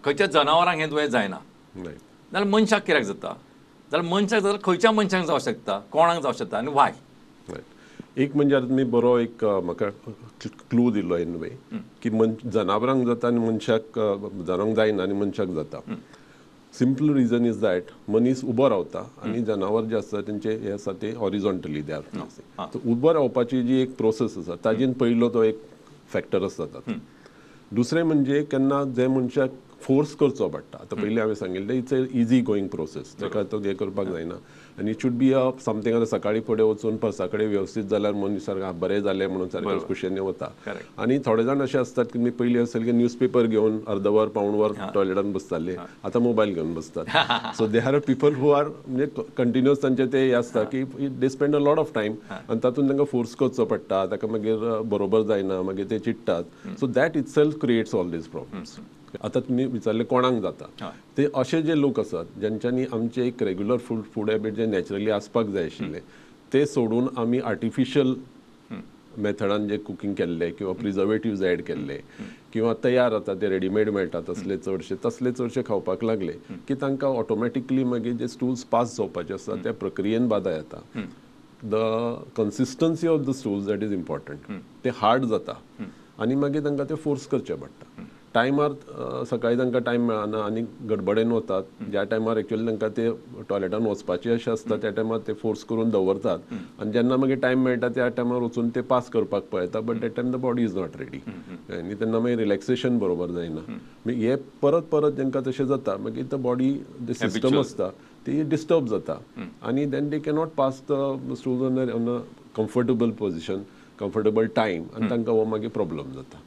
खंयच्या जनावरांक हें दुयेंस जायना जाल्यार मनशाक कित्याक जाता? जाल्यार मनशाक जाल्यार खंयच्या मनशाक जावं शकता, कोणाक जावं शकता आनी वाय? एक म्हणजे आतां तुमी बरो एक म्हाका क्लू दिलो इन वे की जनावरांक जाता आनी मनशाक, जनावरांक जायना आनी मनशाक जाता. सिंपल रिजन is that मनीस उबो रावता आनी जनावर जे आसता तेंचे हे आसा ते हॉरिझॉन्टली they are facing. उबो रावपाची जी एक प्रोसेस आसा ताजेन पयलो तो एक फॅक्टर आसता तातूंत. दुसरें म्हणजे केन्ना जे मनशाक फोर्स करचो पडटा. आतां पयलीं हांवें सांगिल्लें it's a easy going process, ताका तो हें करपाक जायना आनी it should be a something. आतां सकाळीं फुडें वचून परसा कडेन वेवस्थीत जाल्यार मनीस सारको बरें जालें म्हणून सारकें खुशयेन वता. आनी थोडे जाण अशे आसतात की मी पयलीं आसतलें की न्यूज पेपर घेवन अर्दवर पावण वर टॉयलेटान बसताले, आतां मोबायल घेवन बसतात. So they are people who are म्हणजे कंटिन्युअस तांचे ते हे आसता की they spend a lot of time आनी तातूंत तांकां फोर्स करचो पडटा, ताका मागीर बरोबर जायना, मागीर ते चिडटात. So that itself creates all these problems. आतां तुमी विचारलें कोणाक जाता, ते अशे जे लोक आसात ज्यांच्यांनी आमचे एक रेग्युलर फूड हॅबीट जे नॅचरली आसपाक जाय आशिल्ले ते सोडून आमी आर्टिफिशियल मेथडान जे कुकींग केल्ले किंवा प्रिजर्वेटिव्ज एड केल्ले किंवा तयार आतां ते रेडीमेड मेळटा तसले चडशे खावपाक लागले की तांकां ऑटोमॅटिकली मागीर जे स्टूल्स पास जावपाचे आसता त्या प्रक्रियेन बादा येता. The consistency of the stools that is important, ते हार्ड जाता आनी मागीर तांकां ते फोर्स करचे पडटा. टायमार सकाळी तांकां टायम मेळना आनी गडबडेन वतात, ज्या टायमार एक्चुअली तांकां ते टॉयलेटान वचपाचे अशें आसता त्या टायमार ते फोर्स करून दवरतात आनी जेन्ना मागीर टायम मेळटा त्या टायमार वचून ते पास करपाक पळयता, but that time the body is not ready आनी तेन्ना मागीर रिलॅक्सेशन बरोबर जायना. मागीर हे परत परत तांकां तशें जाता, मागीर the body जे सिस्टम आसता ती डिस्टर्ब जाता आनी then they cannot pass the stools on a comfortable position, comfortable time आनी तांकां हो मागीर प्रॉब्लम जाता.